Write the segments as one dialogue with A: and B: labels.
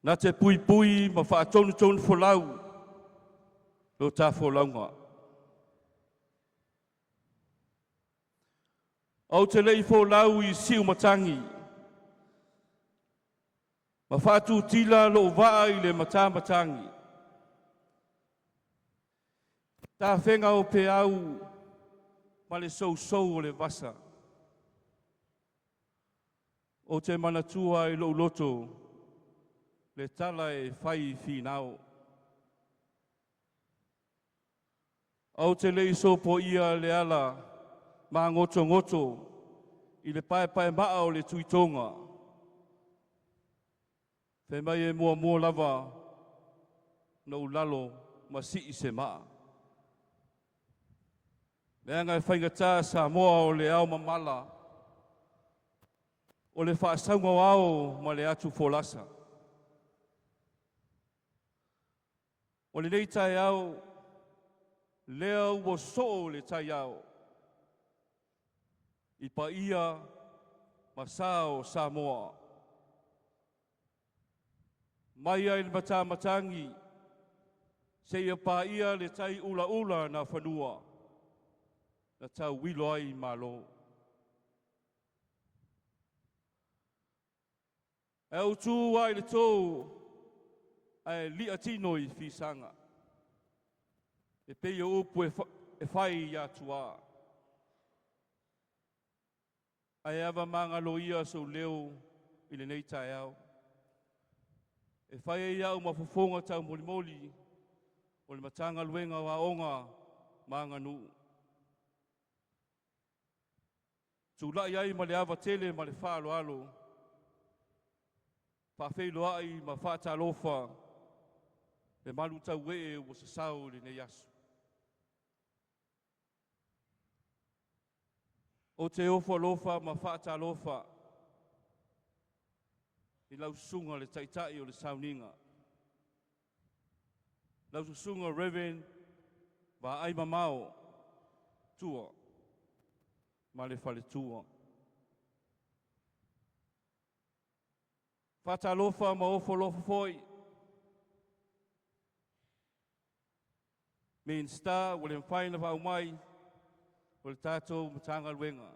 A: Na te puipui ma faatonutonu folau lo ta folauga. Ou te le i folau i siumatagi, ma faatutila lou vaa i le matamatagi, tafega o peau ma le sousou o le vasa. Ou te manatua i lou loto le tala e fai i Finao. Ou te le i sopoia le ala magotogoto i le paepaemaa o le Tuitoga, fai mai e muamua lava na ou lalo ma sii se maa. Leaga e faigata Samoa o le ao mamala, o le faasauga o ao ma le atu folasa. O lenei taeao, lea ua soo le taiao, i paia ma sa o Samoa. Mai lava i le matamatagi seia paia le tai ulaula na fanua, na tauilo ai Malo. Ae ou tu lava i le to, ae li'a tino i fisaga, e pei o upu e fai i atua. Ae avamagalo ia sou leo i lenei taeao. E fai ai au ma fofoga taumolimoli o le Matagaluega o Aoga ma Aganuu. Tulai ai ma le ava tele ma le faaaloalo, faafeiloai ma faatalofa le malu tauee ua sasao i lenei aso. Ou te ofo alofa ma faatalofa i lau susuga i le Taitai o le Sauniga, lau susuga Reverend Vaai Mamao Tua ma le faletua. Faatalofa ma ofo alofa foi Minisita ua le mafai ona paau mai o le tatou Matagaluega.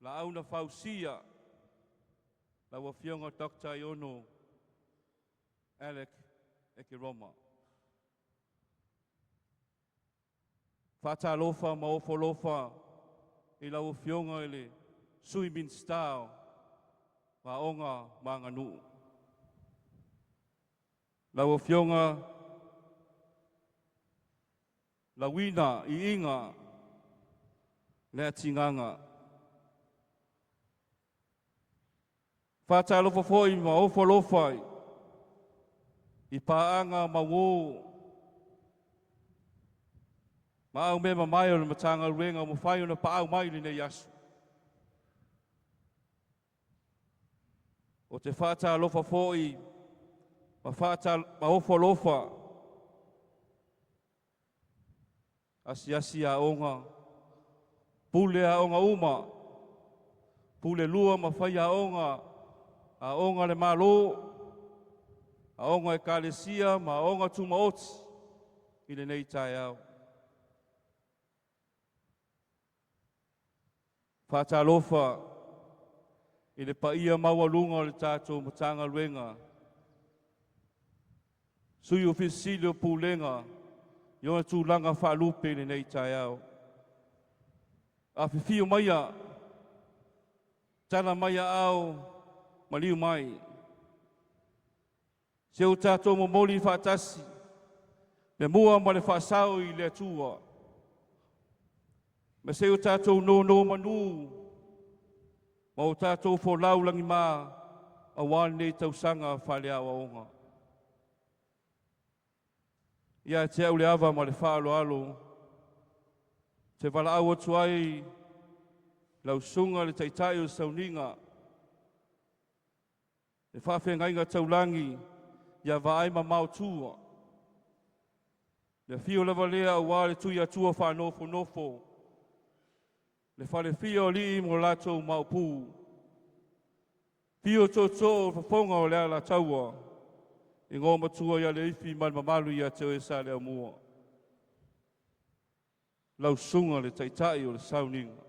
A: Laau na Fausia, lau Afioga Dr. Aiono Alec Ekeroma. Faatalofa ma ofo alofa i lau Afioga i le Sui Minisita o Aoga ma Aganuu. Lau Afioga Lauina Iiga Leatigaga. Faatalofa foi ma ofo alofa i paaga ma uo ma au mea mamae o le Matagaluega ua mafai ona paau mai i lenei aso. Ou te faatalofa foi ma ofo alofa asiasi aoga, pule aoga uma, pule lua ma fai aoga, aoga a le Malo, aoga ekalesia ma aoga tumaoti i lenei taeao. Faatalofa i le paia maualuga o le tatou Matagaluega, Sui Ofisa Sili o Pulega i ona tulaga faalupe i lenei taeao. Afifio maia, tala mai aao, maliu mai. Se o tatou momoli faatasi le mua ma le faasao i le Atua, ma se o tatou nono manu ma o tatou folau lagima aua lenei tausaga faaleaoaoga. Ia te au le ava ma le faaaloalo, te valaau atu ai lau susuga i le Taitai o le Sauniga, le faafeagaiga taulagi ia Vaai Mamao Tua, le afio lava lea aua le Tuiatua faanofonofo, le falefia o alii ma o latou maopu. Afio tootoo o Fofoga o le Alataua, Igoa Matua ia Leifi ma le mamalu ia te oe Saleaaumua. Lau Susuga i le Taitai o le Sauniga.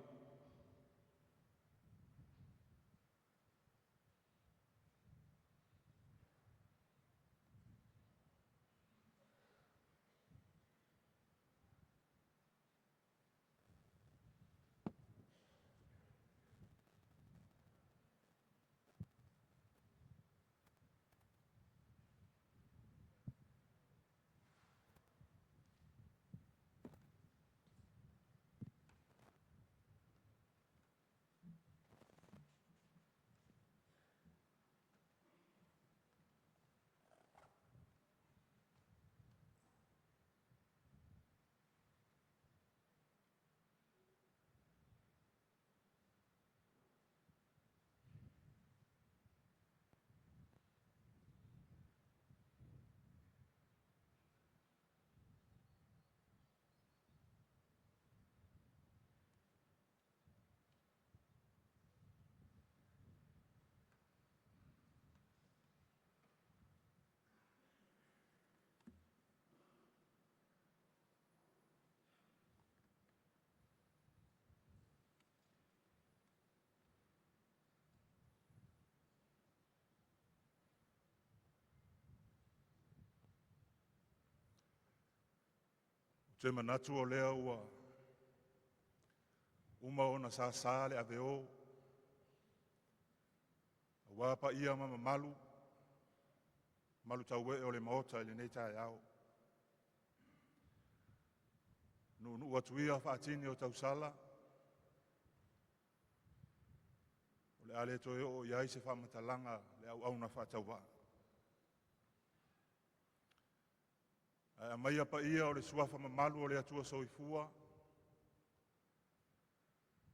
B: Ou te manatu o lea ua uma ona sasa le aveo aua paia ma mamalu malutauee o le Maota i lenei taeao. Nuunuu atu ia faatini o tausala, o le a le toe oo i ai se faamatalaga a le auauna faatauvaa. Ae aumaia paia o le suafa mamalu o le Atua Soifua,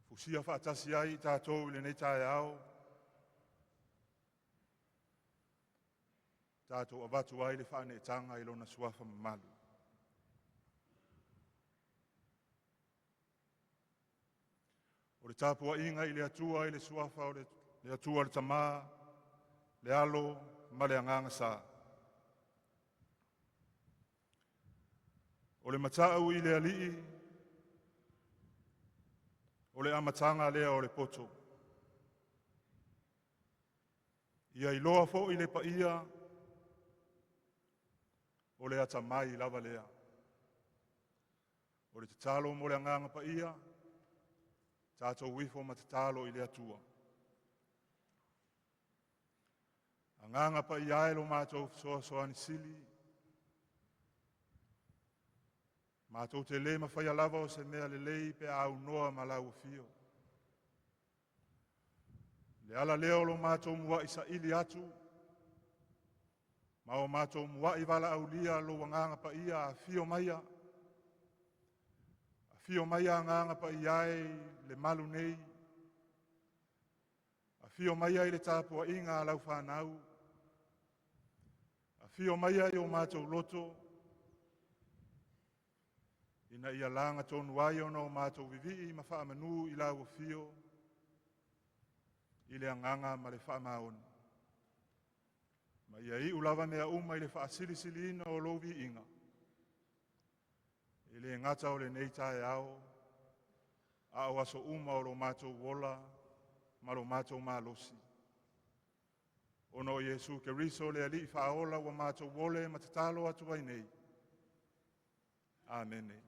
B: fusia faatasi ai i tatou i lenei taeao, tatou avatu ai le faaneetaga i Lona Suafa mamalu. O le tapuaiga i le Atua i le suafa o le Atua le Tama, le Alo ma le Agaga Sa. O le matau i le Alii, o le amataga lea o le poto. Ia iloa foi le paia, o le atamai lava lea. O le tatalo mo le Agaga Paia, tatou ifo ma tatalo i le Atua. Agaga Paia e lo matou fesoasoani sili, matou te le mafaia lava o se mea lelei pe a aunoa ma lau afio. O le ala lea o lo matou muai saili atu ma o matou muai valaaulia lou Agaga Paia, afio maia, afio maia Agaga Paia e i le malu nei, afio maia i le tapuaiga a lau fanau, afio maia i o matou loto, ina ia lagatonu ai ona o matou vivii ma faamanu i lau afio i le agaga ma le faamaoni. Ma ia iu lava mea uma i le faasilisiliina o lou viiga, e le gata o lenei taeao, a o aso uma o lo matou ola ma lo matou malosi. Ona o Iesu Keriso le Alii Faaola ua matou ole ma tatalo atu ai nei. Amene.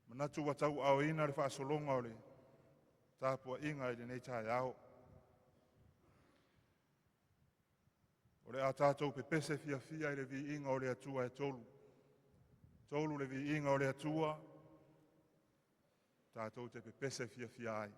B: E manatu ua tauaaoina le faasologa o le tapuaiga i lenei taeao. O le a tatou pepese fiafia i le viiga o le Atua e tolu. Tolu le viiga o le Atua, tatou te pepese fiafia ai.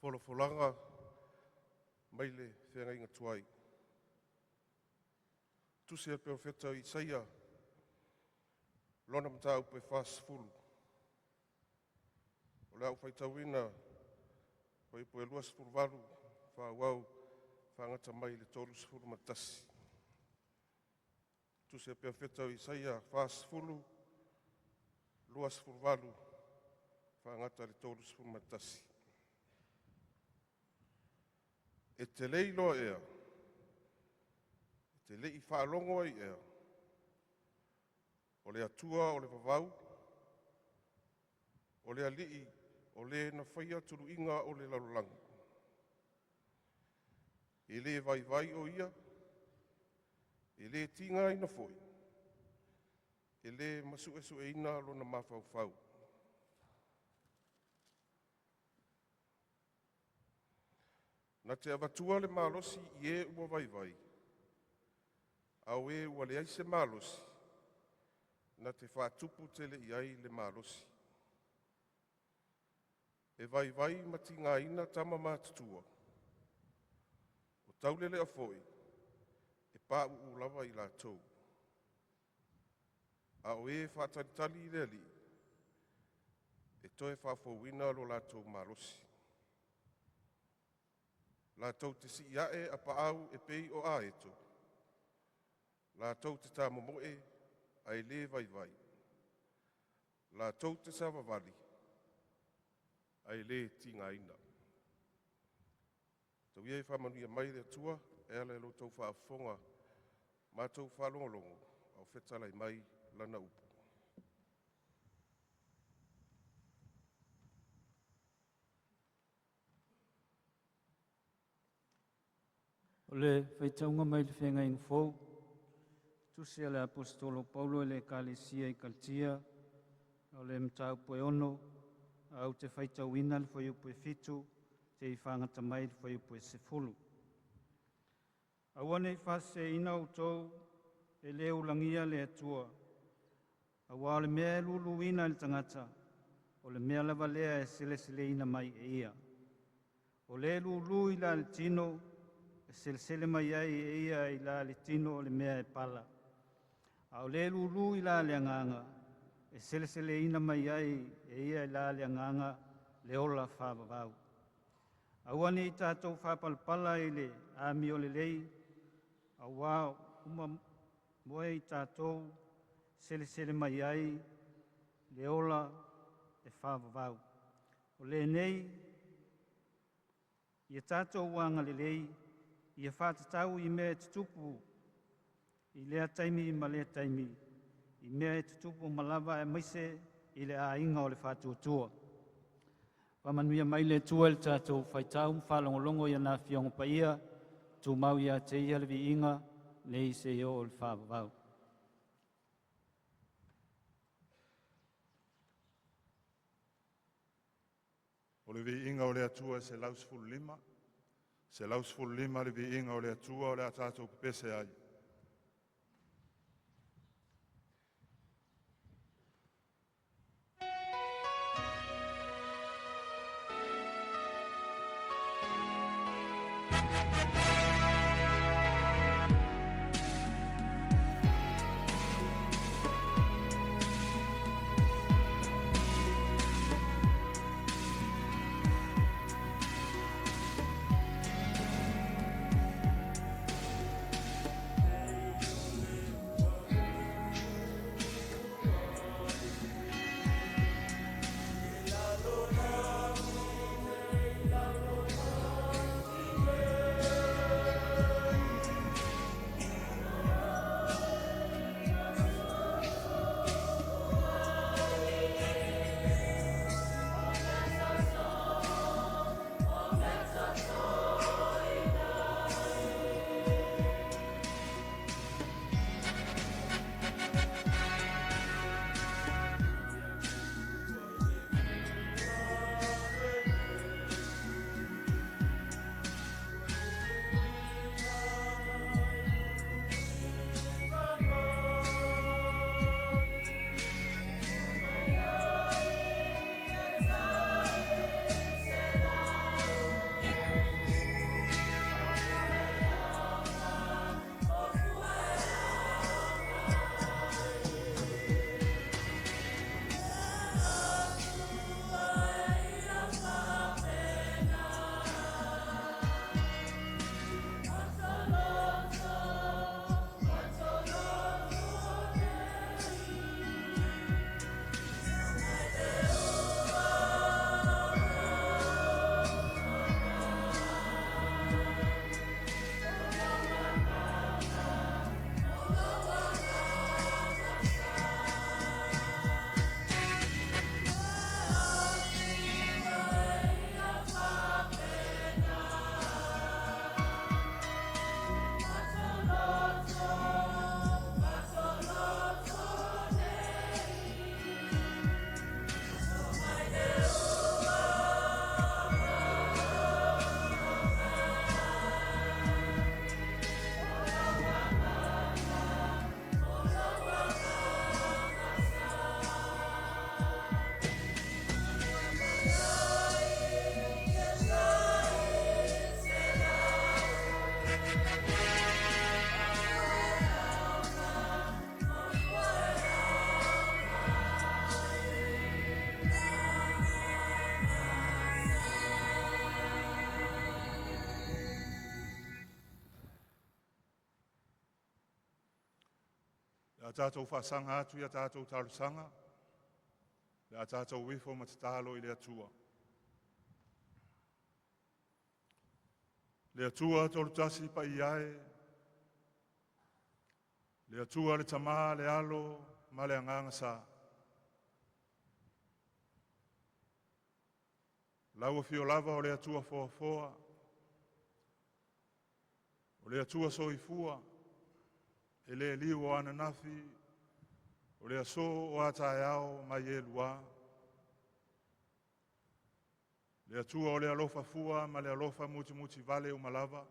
C: Folafolaga mai le feagaiga tuai. Tusi a le Perofeta o Isaia, lona mataupu e 40, o le a ou faitauina le fuaiupu e 28 faaauau e faagasolo mai le 31. Tusi a le Perofeta o Isaia 40, 28 faagata le 31. E te le iloa ea? E te le i faalogo ai ea? O le Atua o le vavau, o le Alii o Le na faia tuluiga o le lalolagi. E le vaivai o Ia, e le tigaina foi, e le masuesueina lona mafaufau. Na te avatua le malosi i e ua vaivai, a o e ua leai se malosi, na te faatupu tele i ai le malosi. E vaivai ma tigaina tama matutua, o taulelea foi, e pauu lava i latou. A o e faatalitali i le Alii, e toe faafouina lo latou malosi. Latou te sii ae apaau e pei o aeto, latou te tamomoe ae le vaivai, latou te savavali ae le tigaina. Tau ia ia faamanuia mai le Atua e ala i lo outou faafofoga ma matou faalogologo a o fetalai mai Lana upu.
D: O le faitauga mai le Feagaiga Fou, tusi a le Aposetolo o Paulo i le Ekalesia i Kalatia, o le mataupu e 6, ae ou te faitauina le fuaiupu e 7 seia fagata mai le fuaiupu e 10. Aua ne i faaseseina outou, e le ulagia le Atua. Aua o le mea e luluina e le tagata, o le mea lava lea e seleseleina mai e ia. O le lulu i la le tino, e selesele mai ai e ia i la le tino le mea e pala. A o le lulu i la le agaga, e seleseleina mai ai e ia i la le agaga le ola faavavau. Aua ne i tatou faapalapala i le amiolelei, auā uma moe i tatou selesele mai ai le ola e faavavau. O lenei, ia tatou agalelei, ia faatatau i mea e tutupu i lea taimi ma lea taimi, i mea e tutupu uma lava aemaise i le aiga o le faatuatua. Faamanuia mai le Atua i le tatou faitau ma faalogologo i ana Afioga Paia, tumau ia te Ia le viiga, nei seia oo i le faavavau.
B: O le viiga o le Atua e 115, 115 le viiga o le Atua o le a tatou pepese ai. Tatou faasaga atu ia tatou talosaga, le a tatou ifo ma tatalo i le Atua. Le Atua tolutasi paia e, le Atua le Tama, le Alo ma le Agaga Sa. Lau afio lava o le Atua foafoa, o le Atua soifua, e le liu o ananafi, o le aso o a taeao ma i e lua. Le Atua o le alofa fua ma le alofa mutimutivale uma lava.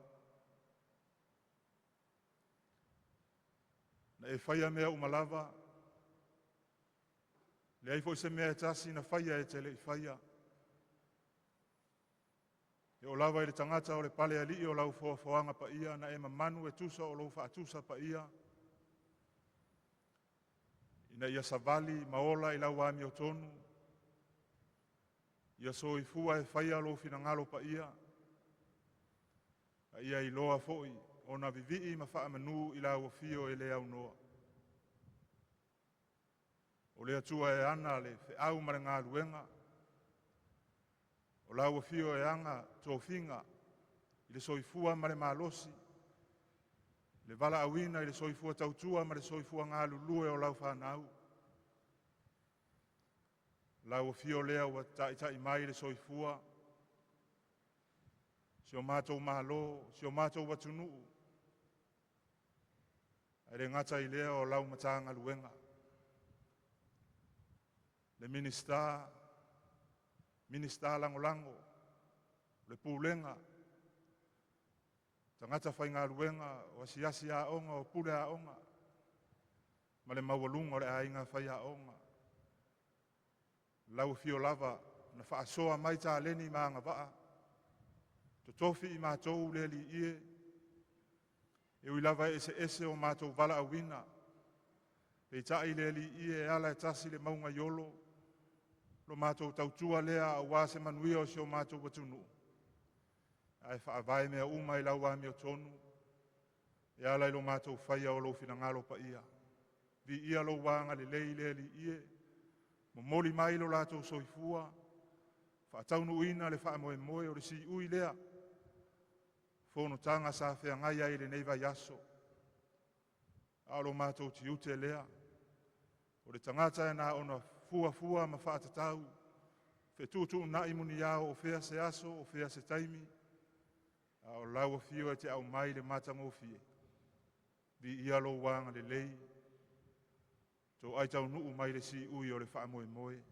B: Na e faia mea uma lava, leai foi se mea e tasi na faia e te le i faia. E oo lava i le tagata o le palealii o lau foafoaga paia, na e mamanu e tusa o lou faatusa paia, ina ia savali ma ola i lau amiotonu, ia soifua e faia lou finagalo paia, a ia iloa foi ona vivii ma faamanu i lau afio e le aunoa. O le Atua e ana le feau ma le galuega, o lau afio e ana tofiga i le soifua ma le malosi, le valaauina i le soifua tautua ma le soifua galulue o lau fanau. Lau afio lea ua taitai mai le soifua, si o matou Malo, si o matou atunuu, ae le gata i lea o lau Matagaluega. Le Minisita, Minisita Lagolago, le Pulega, tagata faigaluega, o asiasi aoga, o pule aoga, ma le maualuga o le aiga faiaoga. Lau afio lava na faasoa mai taleni ma agavaa, totofi i matou le Alii e, e ui lava e eseese o matou valaauina, peitai le Alii e ala e tasi le mauga i olo, lo matou tautua lea aua se manuia o si o matou atunuu, ae faavae mea uma i lau amiotonu, e ala i lo matou faia o lou finagalo paia. Viia lou agalelei le Alii e, momoli mai lo latou soifua, faataunuuina le faamoemoe o le siui lea, fonotaga sa feagai ai i lenei vaiaso. A o lo matou tiute lea, o le tagata e na ona fuafua ma faatatau, fetuutuunai muniao o fea se aso, o fea se taimi, a o lau afio e te aumai le matagofie. Viia lou agalelei, toai taunuu mai le siui o le faamoemoe.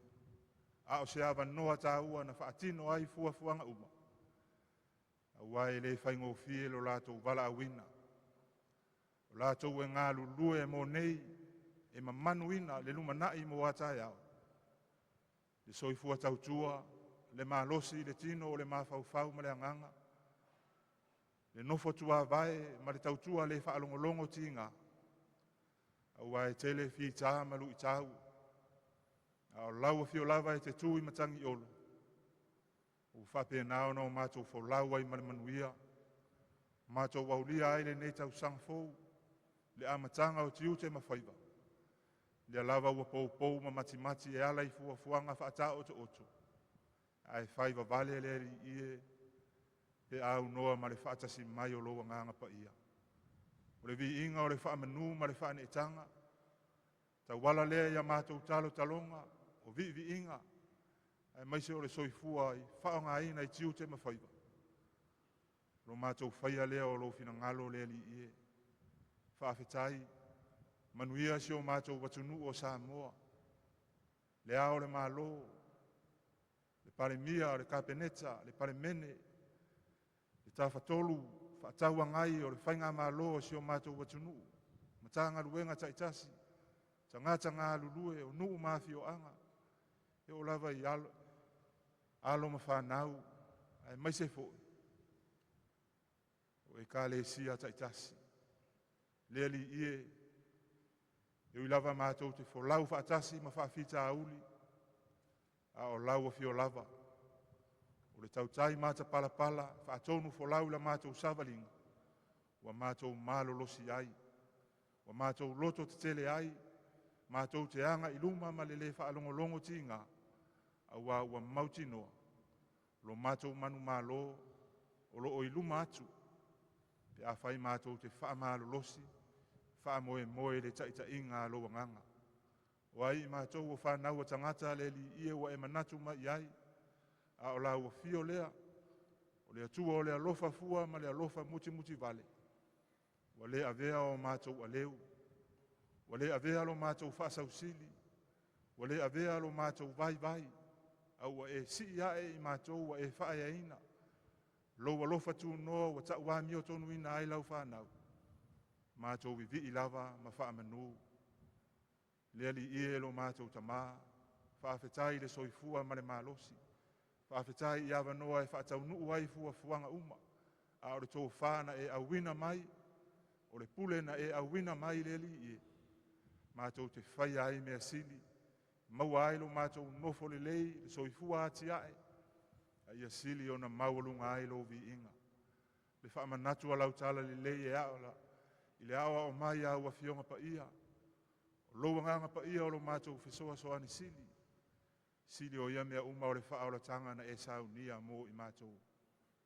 B: A o se avanoa taua na faatino ai fuafuaga uma, aua e le faigofie lo latou valaauina. O latou e galulue mo nei, e mamanuina le lumanai mo a taeao, le soifua tautua, le malosi i le tino o le mafaufau ma le agaga, le nofo tuavae ma le tautua le faalogologo tiga, aua e tele fita ma luitau, a o lau afio lava e te tu i matagi olo, ua faapena ona o matou folau ai ma le manuia, matou aulia ai lenei tausaga fou, le amataga o tiute ma faiva, lea lava ua poupou ma matimati e ala i fuafuaga faataotooto, ae fai vavale le Alii e pe aunoa ma le faatasi mai o lou Agaga Paia. O le viiga o le faamanu ma le faaneetaga, tauala lea ia matou talotaloga, o viiviiga, aemaise o le soifua i faaaogaina i tiute ma faiva. Lo matou faia lea o lou finagalo le Alii e. Faafetai, manuia si o matou atunuu o Samoa, le Ao o le Malo, le Palemia, le Kapeneta, le Palemene, le Tafatolu Fefaatauagai o le Faigamalo o si o matou atunuu, Matagaluega taitasi, tagata galulue o nuu ma afioaga, e oo lava i alo, alo ma fanau, aemaise foi o ekalesia taitasi. Le Alii e, e ui lava matou te folau faatasi ma faafitauli, a o lau afio lava, o le tautai matapalapala, faatonufolau i la matou savaliga, ua matou malolosi ai. Ua matou loto tetele ai, matou te aga i luma ma le lē faalogologo tiga, auā ua mautinoa lo matou manumalo o loo i luma atu pe afai matou te faamalolosi faamoemoe i le taitaiga a Lou Agaga. O ai i matou o fanau a tagata le Alii e ua e manatu mai i ai, a o lau afio lea, o le Atua o le alofa fua ma le alofa mutimutivale, ua le avea o matou aleu, ua le avea lo matou faasausili, ua le avea lo matou vaivai, a ua e sii ae i matou ua e faaeaina. Lou alofa tunoa ua tauamiotonuina ai lau fanau, matou vivii lava ma faamanu. Le Alii e lo matou Tamā, faafetai i le soifua ma le malosi, faafetai i avanoa e faataunuu ai fuafuaga uma, a o le tofa na e auina mai, o le pule na e auina mai le Alii e, matou te faia ai mea sili, maua ai lo matou nofo lelei, le soifua atiae, a ia sili ona maualuga ai lou viiga. Le faamanatu a lau talalelei e ala i le aoao mai a au Afioga Paia, o lou Agaga Paia o lo matou fesoasoani sili, sili o ia mea uma o le faaolataga na e saunia mo i matou.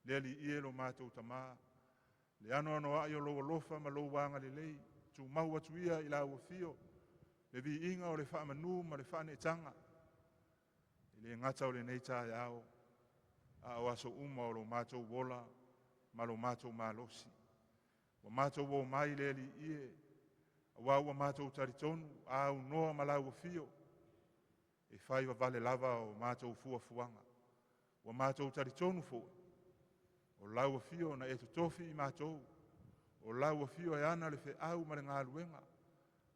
B: Le Alii e lo matou Tamā, le anoanoai o lou alofa ma lou agalelei, tumau atu ia i lau afio le viiga o le faamanu ma le faaneetaga, e le gata o lenei taeao, a o aso uma o lo matou ola ma lo matou malosi. Ua matou omai le Alii e, auā ua matou talitonu a aunoa ma lau afio, e fai vavale lava o matou fuafuaga. Ua matou talitonu foi, o lau afio na e totofi i matou, o lau afio e ana le feau ma le galuega,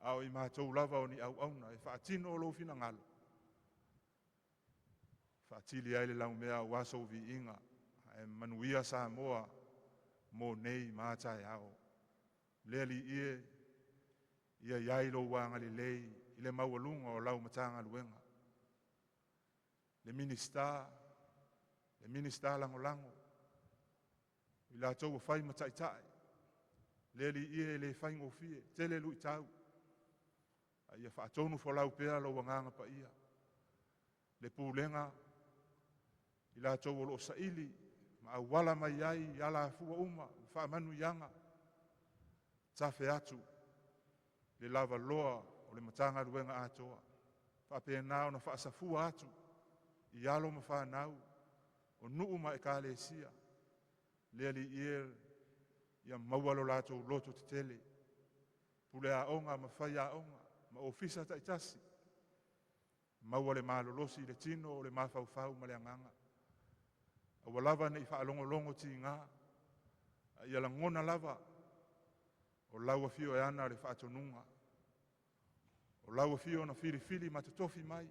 B: a o i matou lava o ni auauna e faatino lou finagalo, faatili ai le laumea aua sou viiga, ae manuia Samoa mo nei ma a taeao. Le Alii e, ia i ai lou agalelei i le maualuga o lau Matagaluega, le Minisita, le Minisita Lagolago, i latou ua fai ma taitai. Le Alii e, e le faigofie, tele luitau, a ia faatonufolau pea lou Agaga Paia, le pulega, i latou o lo o saili ma auala mai ai i alafua uma faamanuiaga, tafe atu le lavaloa o le Matagaluega atoa, faapena ona faasafua atu i alo ma fanau o nuu ma ekalesia. Le Alii e, ia maua lo latou loto tetele, puleaoga ma faiaoga ma ofisa taitasi, maua le malolosi i le tino o le mafaufau ma le agaga. Aua lava ne i faalogologo tiga, a ia lagona lava o lau afio e ana le faatonuga, o lau afio na filifili ma totofi mai,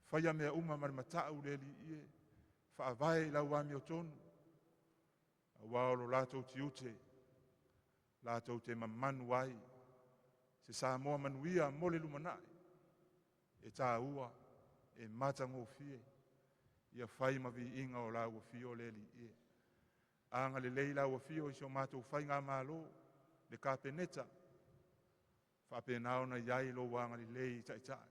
B: faia mea uma ma le matau le Alii e, faavae i lau amiotonu, aua o lo latou tiute latou te mamanu ai se Samoa manuia mo le lumanai. E taua, e matagofie, ia fai ma viiga o lau afio le Alii e. Agalelei lau afio i si o matou faigamalo, le Kapeneta, faapena ona i ai lou agalelei i taitai,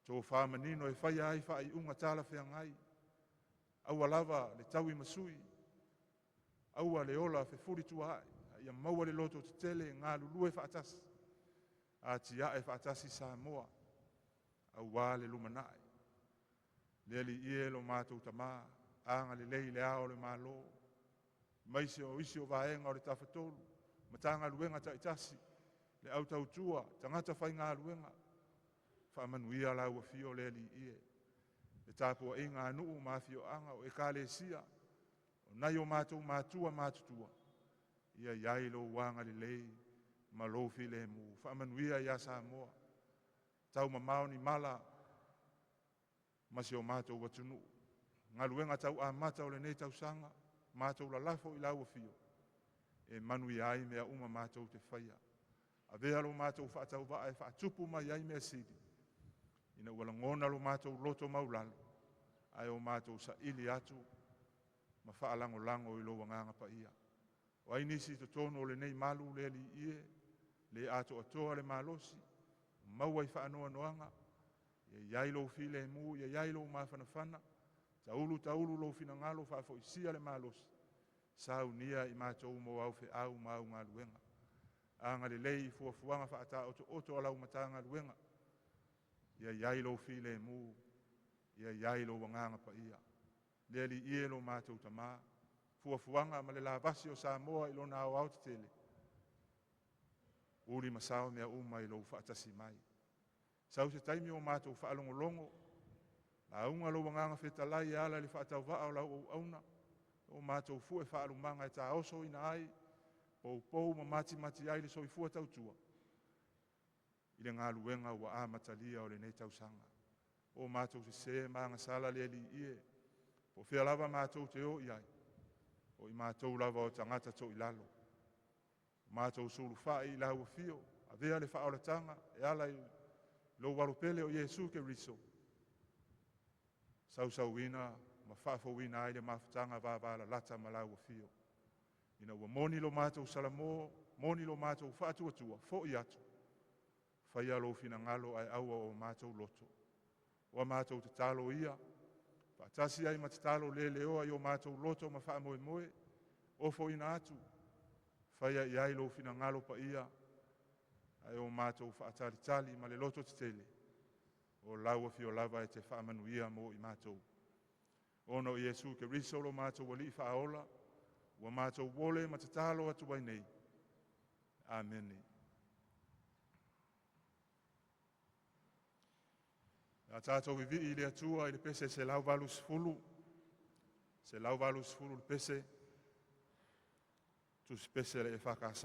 B: tofa manino e faia ai faaiuga talafeagai, aua lava le tauimasui, aua le ola fefulisuaai, a ia maua le loto tetele e galulue faatasi, atiae faatasi Samoa aua le lumanai. Le Alii e lo matou Tamā, agalelei i Le Ao o le Malo, aemaise o isi o Vaega o le Tafatolu, Matagaluega taitasi, le au tautua, tagata faigaluega, faamanuia lau afio le Alii e, le tapuaiga a nuu ma afioaga o ekalesia, o nai o matou matua matutua, ia i ai lou agalelei ma lou filemu. Faamanuia ia Samoa, taumamao ni mala ma si o matou atunuu. Galuega tau amata o lenei tausaga, matou lalafo i lau afio e manuia ai mea uma matou te faia. Avea lo matou faatauvaa e faatupu mai ai mea sili, ina ua lagona lo matou loto maualalo, ae o matou saili atu ma faalagolago i lou Agaga Paia. O ai nisi i totonu o lenei malu le Alii e, le atoatoa le malosi, maua i faanoanoaga, ia i ai lou filemu, ia i ai lou mafanafana, taulu taulu lou finagalo faafoisia le malosi, saunia i matou mo au feau ma au galuega. Agalelei i fuafuaga faataotooto a lau Matagaluega, ia i ai lou filemu, ia i ai lou agaga paia. Le Alii e lo matou Tamā, fuafuaga ma le lavasi o Samoa i lona aoaotetele, uli ma sao mea uma i lou faatasi mai. Sau se taimi o matou faalogologo, lauga lou Agaga Fetalai e ala i le faatauvaa o lau auauna, o matou fue faalumaga e taosoina ai poupou ma matimati ai le soifua tautua i le galuega ua amatalia o lenei tausaga. O matou sese ma agasala le Alii e, po o fea lava matou te o i ai, o i matou lava o tagata toilalo. O matou sulufai i lau afio, avea le faaolataga e ala i lou alo pele o Iesu Keriso, sausauina ma faafouina ai le mafutaga vavalalata ma lau afio. Ina ua moni lo matou salamo, moni lo matou faatuatua, foi atu, faia lou finagalo ae aua o matou loto. O a matou tatalo ia, faatasi ai ma tatalo le leoa i o matou loto ma faamoemoe, ofoina atu, faia i ai lou finagalo paia, ae o matou faatalitali ma le loto tetele, o lau afio lava e te faamanuia mo i matou. Ona o Iesu Keriso lo matou Alii Faaola, ua matou ole ma tatalo atu ai nei. Amene. A tatou vivii i le Atua i le pese 180, 180 le pese, tusipese a le EFKS.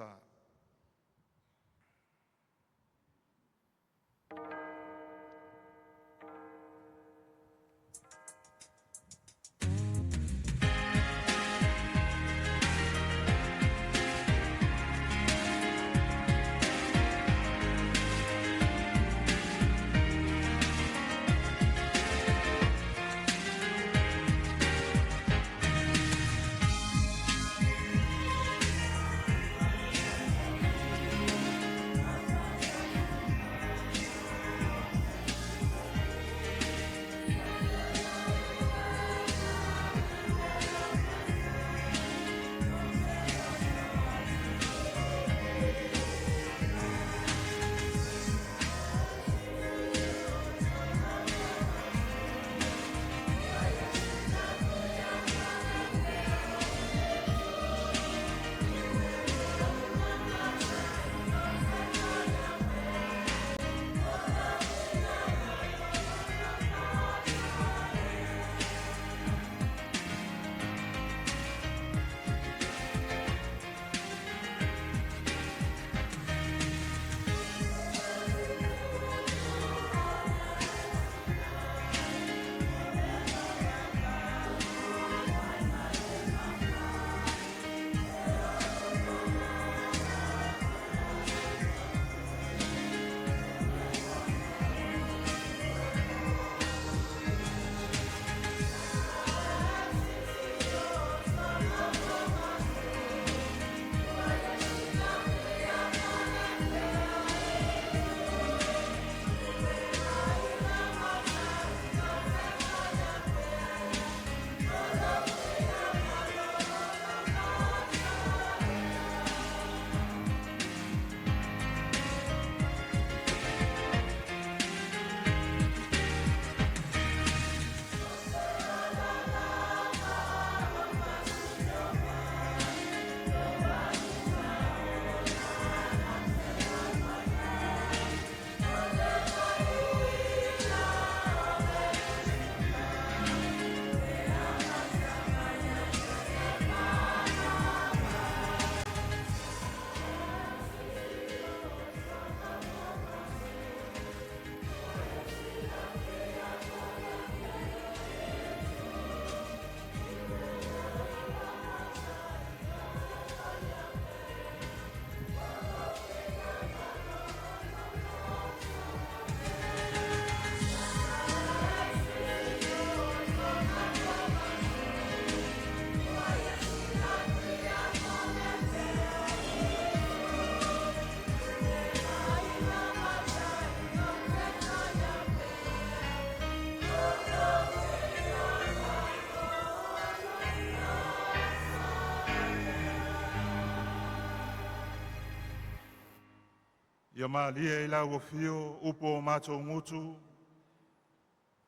B: Ia malie i lau afio upu o matou gutu,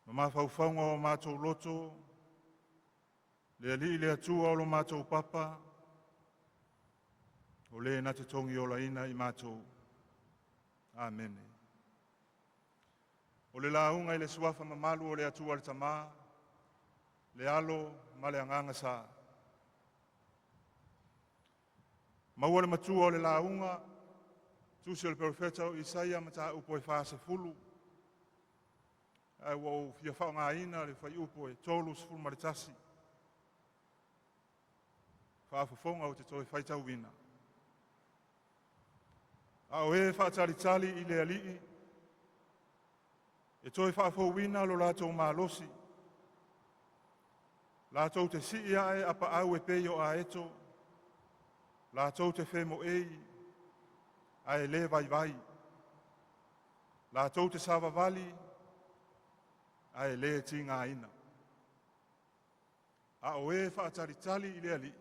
B: ma mafaufauga o matou loto, le Alii le Atua o lo matou papa, o le na te togiolaina i matou. Amene. O le lauga i le suafa mamalu o le Atua le Tama, le Alo ma le Agaga Sa. Maua le matua o le lauga, tusi o le Perofeta o Isaia mataupu e 40, ae ua ou fia faaaogaina le fuaiupu e 31. Faafofoga ou te toe faitauina. A o e faatalitali i le Alii, e toe faafouina lo latou malosi, latou te sii ae apaau e pei o aeto, latou te femoei ae le vaivai, latou te savavali ae le tigaina. A o e faatalitali i le Alii,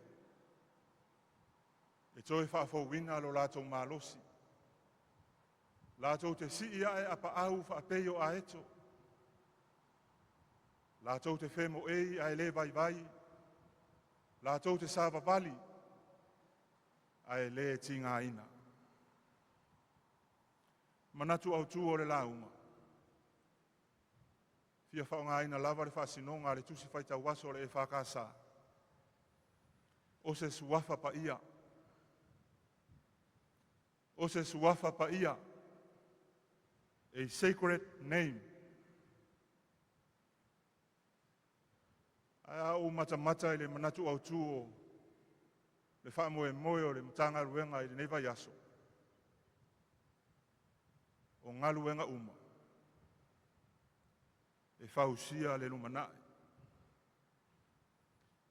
B: e toe faafouina lo latou malosi, latou te sii ae apaau faapei o aeto, latou te femoei ae le vaivai, latou te savavali ae le tigaina. Manatu autu o le lauga, fia faaaogaina lava le faasinoga a le Tusi Faitau Aso a le EFKS, o se suafa paia. O se suafa paia, a sacred name. Ae a ou matamata i le manatu autu o le faamoemoe o le Matagaluega i lenei vaiaso, o galuega uma e fausia le lumanai.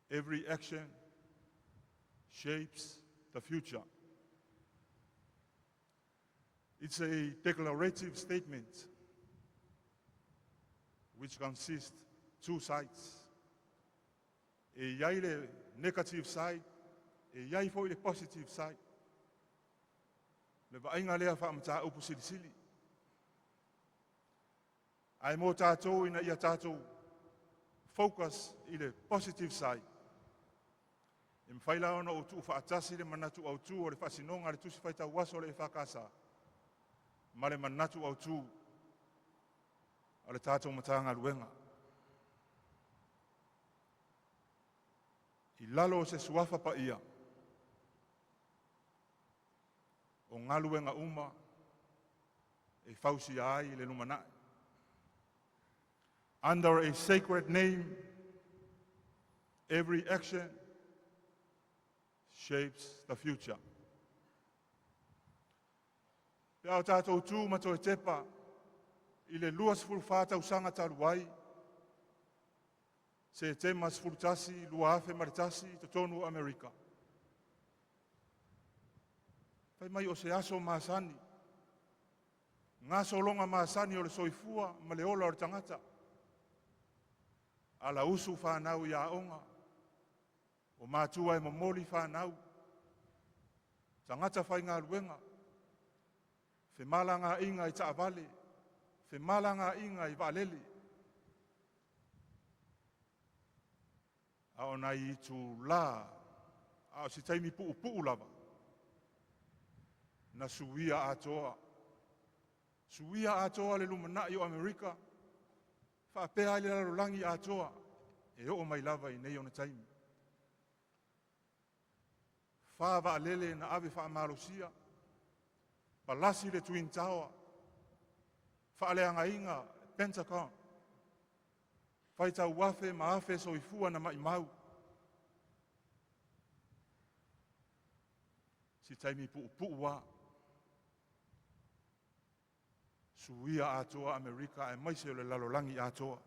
B: Every action shapes the future. It's a declarative statement which consists two sides. E i ai le negative side, e i ai foi le positive side. Le vaaiga lea faamataupu silisili. Ae mo tatou ina ia tatou focus i le positive side, e mafai la ona ou tuufaatasi le manatu autu o le faasinoga a le Tusi Faitau Aso a le EFKS ma le manatu autu o le tatou Matagaluega. I lalo o se suafa paia, o galuega uma e fausia ai le lumanai. Under a sacred name, every action shapes the future. Pe a o tatou tu ma toe tepa i le 24 tausaga talu ai, Setema 11, 2001 i totonu o Amerika, fai mai o se aso masani, gasologa masani o le soifua ma le ola o le tagata. Alausu fanau i aoga, o matua e momoli fanau, tagata faigaluega, femalagaaiga i taavale, femalagaaiga i vaalele. A o nai itula, a o se taimi puupuu lava, na suia atoa, suia atoa le lumanai o Amerika, faapea ai le lalolagi atoa, e oo mai lava i nei ona taimi. 4 vaalele na ave faamalosia, palasi le Twin Tower, faaleagaina Pentagon, faitau afe ma afe soifua na maumau. Si taimi puupuu lava, suia atoa Amerika aemaise o le lalolagi atoa.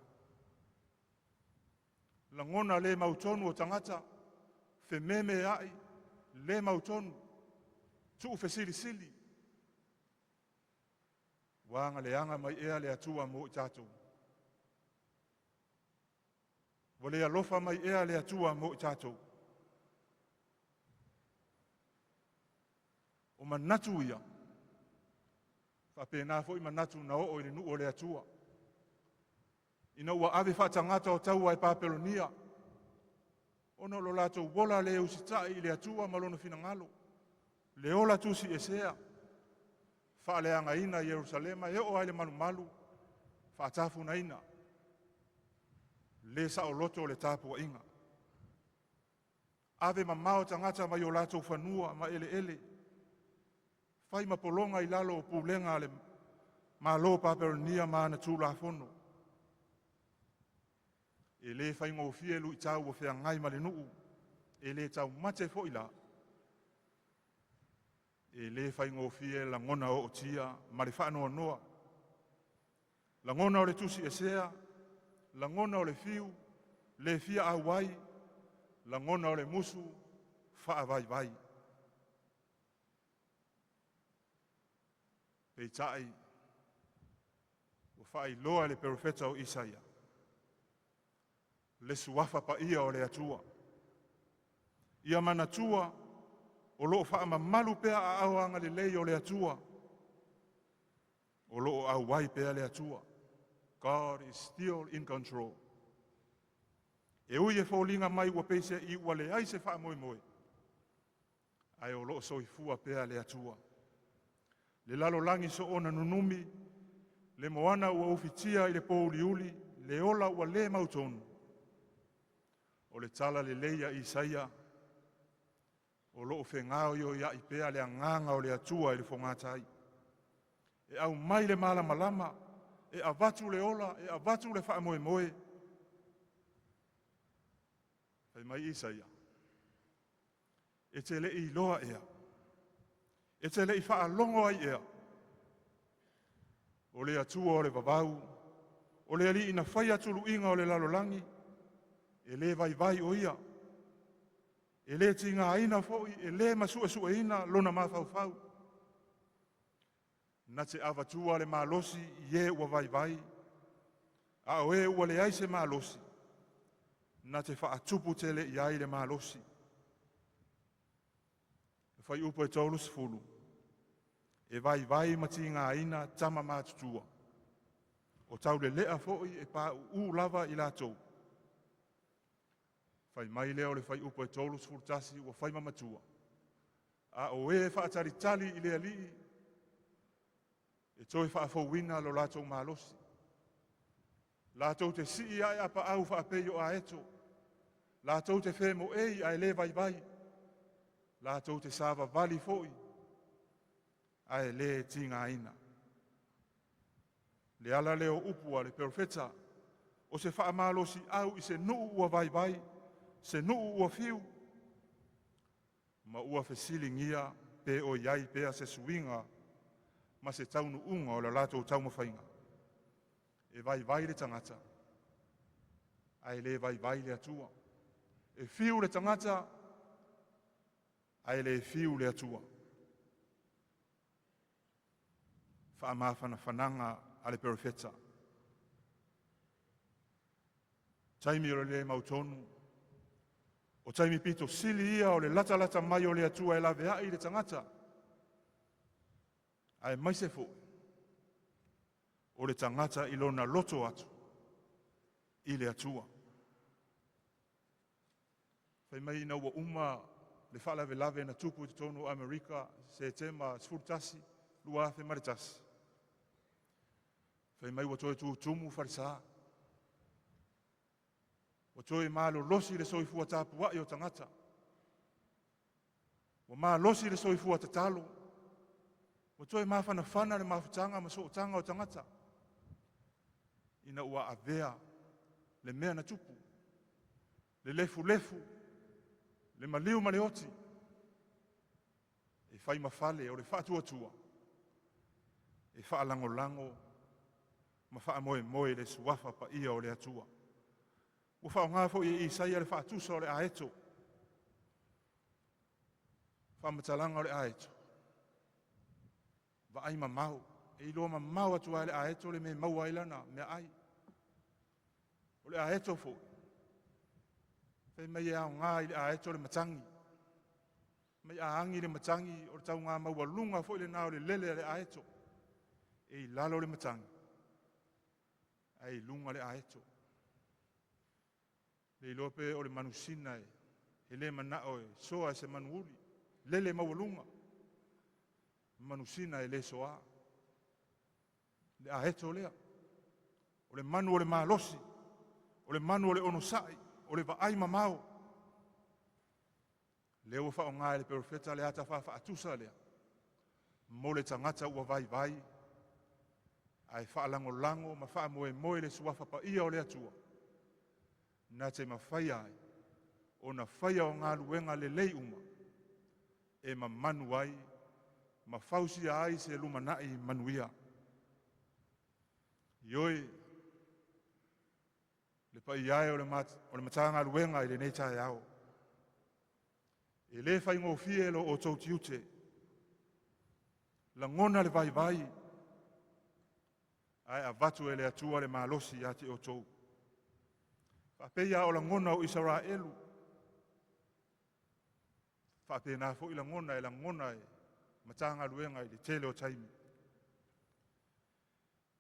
B: Lagona le mautonu o tagata, fememeai, le mautonu, tuufesilisili, ua agaleaga mai ea le Atua mo i tatou? Ua le alofa mai ea le Atua mo i tatou? O manatu ia Faapena foi manatu na oo i le nuu o le Atua. Ina ua ave faatagata o taua e Papelonia, ona o lo latou ola le usitai i le Atua ma lona finagalo, le ola tusiesea, faaleagaina Ierusalema e oo lava i le malumalu, faatafunaina, le saoloto le tapuaiga. Ave mamao tagata mai o latou fanua ma eleele, fai ma pologa i lalo o pulega a le Malo o Papelonia ma ana Tulafono. E le faigofie luitau o feagai ma le nuu, e le taumate foi la, e le faigofie lagona ootia ma le faanoanoa, lagona o le tusiesea, lagona o le fiu, le fia auai, lagona o le musu faavaivai. Peitai, ua faailoa e le perofeta o Isaia le suafa paia o le Atua. Ia manatua o lo o faamamalu pea aao agalelei o le Atua, o lo o auai pea le Atua. God is still in control. E ui e foliga mai ua peiseai ua leai se faamoemoe, ae o lo o soifua pea le Atua. Le lalolagi soona nunumi, le moana ua ufitia i le pouliuli, le ola ua le mautonu. O le tala lelei a Isaia, o lo o fegaoioiai pea le agaga o le Atua i le fogatai. E aumai le malamalama, e avatu le ola, e avatu le faamoemoe. Fai mai Isaia, e te le i iloa ea, e te le i faalogo ai ea, o le Atua o le vavau, o le Alii na faia tuluiga o le lalolagi, e le vaivai o ia, e le tigaina foi, e le masuesueina lona mafaufau. Na te avatua le malosi i e ua vaivai, a o e ua leai se malosi, na te faatupu tele i ai le malosi. Le fuaiupu e 30, e vaivai ma tigaina tama matutua, o taulelea foi e pauu lava i latou. Fai mai lea o le fuaiupu e 31 ua fai ma matua, a o e faatalitali i le Alii e toe faafouina lo latou malosi. Latou te sii ae apaau faapei o aeto, latou te femoei ae le vaivai, latou te savavali foi ae le tigaina. Le ala lea o upu a le perofeta, o se faamalosiau i se nuu ua vaivai, se nuu ua fiu, ma ua fesiligia pe o i ai pea se suiga ma se taunuuga o le latou taumafaiga. E vaivai le tagata, ae le vaivai le Atua. E fiu le tagata, ae le fiu le Atua. Faamafanafanaga a le Perofeta. Taimi o le le mautonu, o taimi pito sili ia o le latalata mai o le Atua e laveai i le tagata, aemaise foi o le tagata i lona loto atu i le Atua. Fai mai ina ua uma le faalavelave na tupu i totonu o Amerika, Setema 11, 2001, fai mai ua toe tutumu falesa, ua toe malolosi le soifua tapuai o tagata, ua malosi le soifua tatalo, ua toe mafanafana le mafutaga ma sootaga o tagata, ina ua avea le mea na tupu, le lefulefu, le maliu ma le oti, e fai ma fale o le faatuatua, e faalagolago ma faamoemoe i le suafa paia o le Atua. Ua faaaoga foi e Isaia le faatusa o le aeto, faamatalaga o le aeto, vaai mamao, e iloa mamao atu lava e le aeto le mea e maua ai lana meaai. O le aeto foi, fai mai e aoga i le aeto le matagi. Mai a agi le matagi, o le tauga maualuga foi lena o le lele a le aeto. E i lalo le matagi, ae i luga le aeto. Le iloa pe o le manusina e le manao e soa e se manuuli, lele maualuga, manusina e le soa. Le aeto lea, o le manu o le malosi, o le manu o le onosai, o le vaai mamao. Lea ua faaaoga e le perofeta le ata faafaatusa lea, mo le tagata ua vaivai, ae faalagolago ma faamoemoe i le suafa paia o le Atua, na te mafaia ai ona faia o galuega lelei uma, e mamanu ai ma fausia ai se lumanai manuia. Ioe, le paia e o le Matagaluega i lenei taeao, e le faigofie lo outou tiute, lagona le vaivai, ae avatu e le Atua le malosi ia te outou. Faapei lava o lagona o Isaraelu, faapena foi lagona e lagona e Matagaluega i le tele o taimi.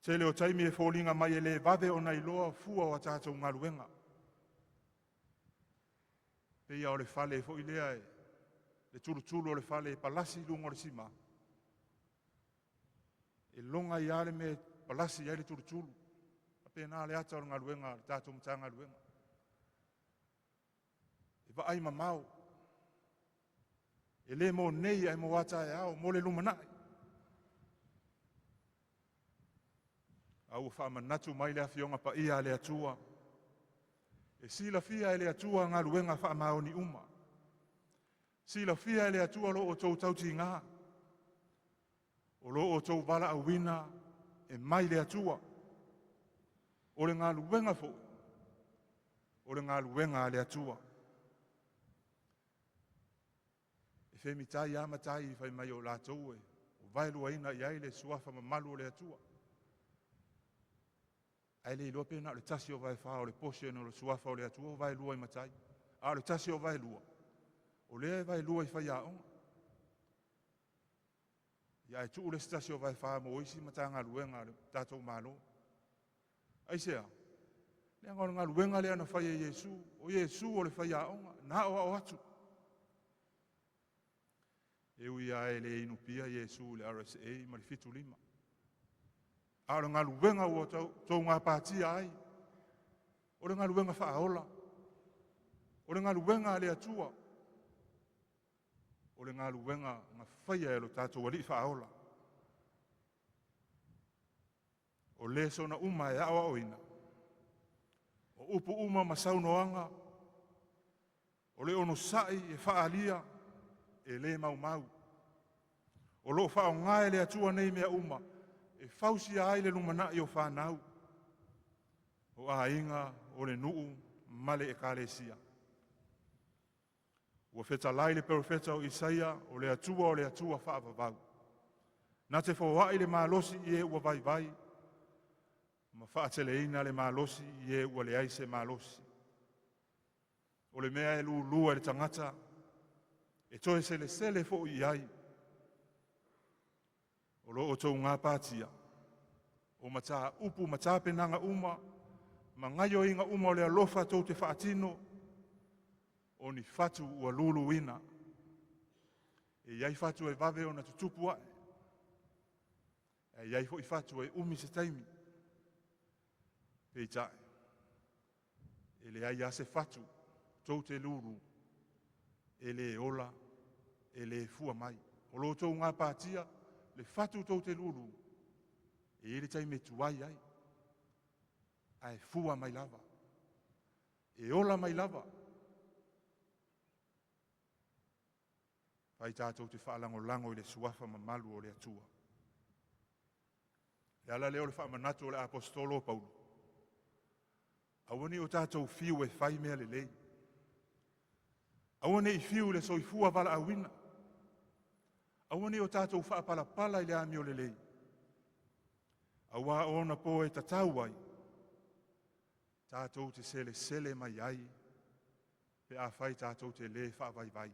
B: Tele o taimi e foliga mai e le vave ona iloa fua o a tatou galuega. Pei lava o le fale foi lea, le tulutulu o le fale e palasi i luga o le sima, e loga ai lava le mea e palasi ai le tulutulu. E faapena le ata o le galuega a le tatou Matagaluega. E vaai mamao, e le mo nei ae mo a taeao, mo le lumanai. A ua faamanatu mai le Afioga Paia a le Atua, e silafia e le Atua galuega faamaoni uma. Silafia e le Atua lo outou tautiga, o lo outou valaauina e mai le Atua. O le galuega foi, o le galuega a le Atua. E femitai lava matai fai mai o latou e vaeluaina i ai le suafa mamalu o le Atua. Ae le iloa pe na o le tasi o vaefa o le portion o le suafa o le Atua o vaelua i matai. A o le tasi o vaelua, o lea e vaelua i faiaoga. Ia ae tuu le isi tasi o vaefa mo isi Matagaluega a le tatou Malo. Aisea? Leaga o le galuega lea na fai e Iesu. O Iesu o le faiaoga, na aoao atu. E ui lava e le inupia Iesu i le RSA ma le 75, a o le galuega ua outou gapatia ai, o le galuega faaola, o le galuega a le Atua, o le galuega na faia e lo tatou Alii Faaola. O lesona uma e aoaoina, o upu uma ma saunoaga, o le onosai e faaalia, e le maumau. O lo o faaaoga e le Atua nei mea uma e fausia ai le lumanai o fanau, o aiga, o le nuu ma le ekalesia. Ua fetalai le perofeta o Isaia, o le Atua o le Atua faavavau. Na te foai le malosi i e ua vaivai, ma faateleina le malosi i e ua leai se malosi. O le mea e lulua e le tagata, e toe selesele foi i ai. O lo outou gapatia, o mataupu ma tapenaga uma, ma gaioiga uma o le alofa tou te faatino, o ni fatu ua luluina. E i ai fatu e vave ona tutupu ae, ae i ai foi fatu e umi se taimi. Peitai, e leai lava se fatu tou te lulu e le ola, e le fua mai. O lo outou gapatia, le fatu tou te lulu, e i ai le taimi e tuai ai, ae fua mai lava, e ola mai lava. Fai tatou te faalagolago i le suafa mamalu o le Atua. Le ala lea o le faamanatu o le Aposetolo o Paulo, aua ne i o tatou fiu e fai mea lelei, aua ne i fiu i le soifua valaauina, aua ne i o tatou faapalapala i le amio lelei, aua o ona po e tatau ai, tatou te selesele mai ai pe afai tatou te le faavaivai.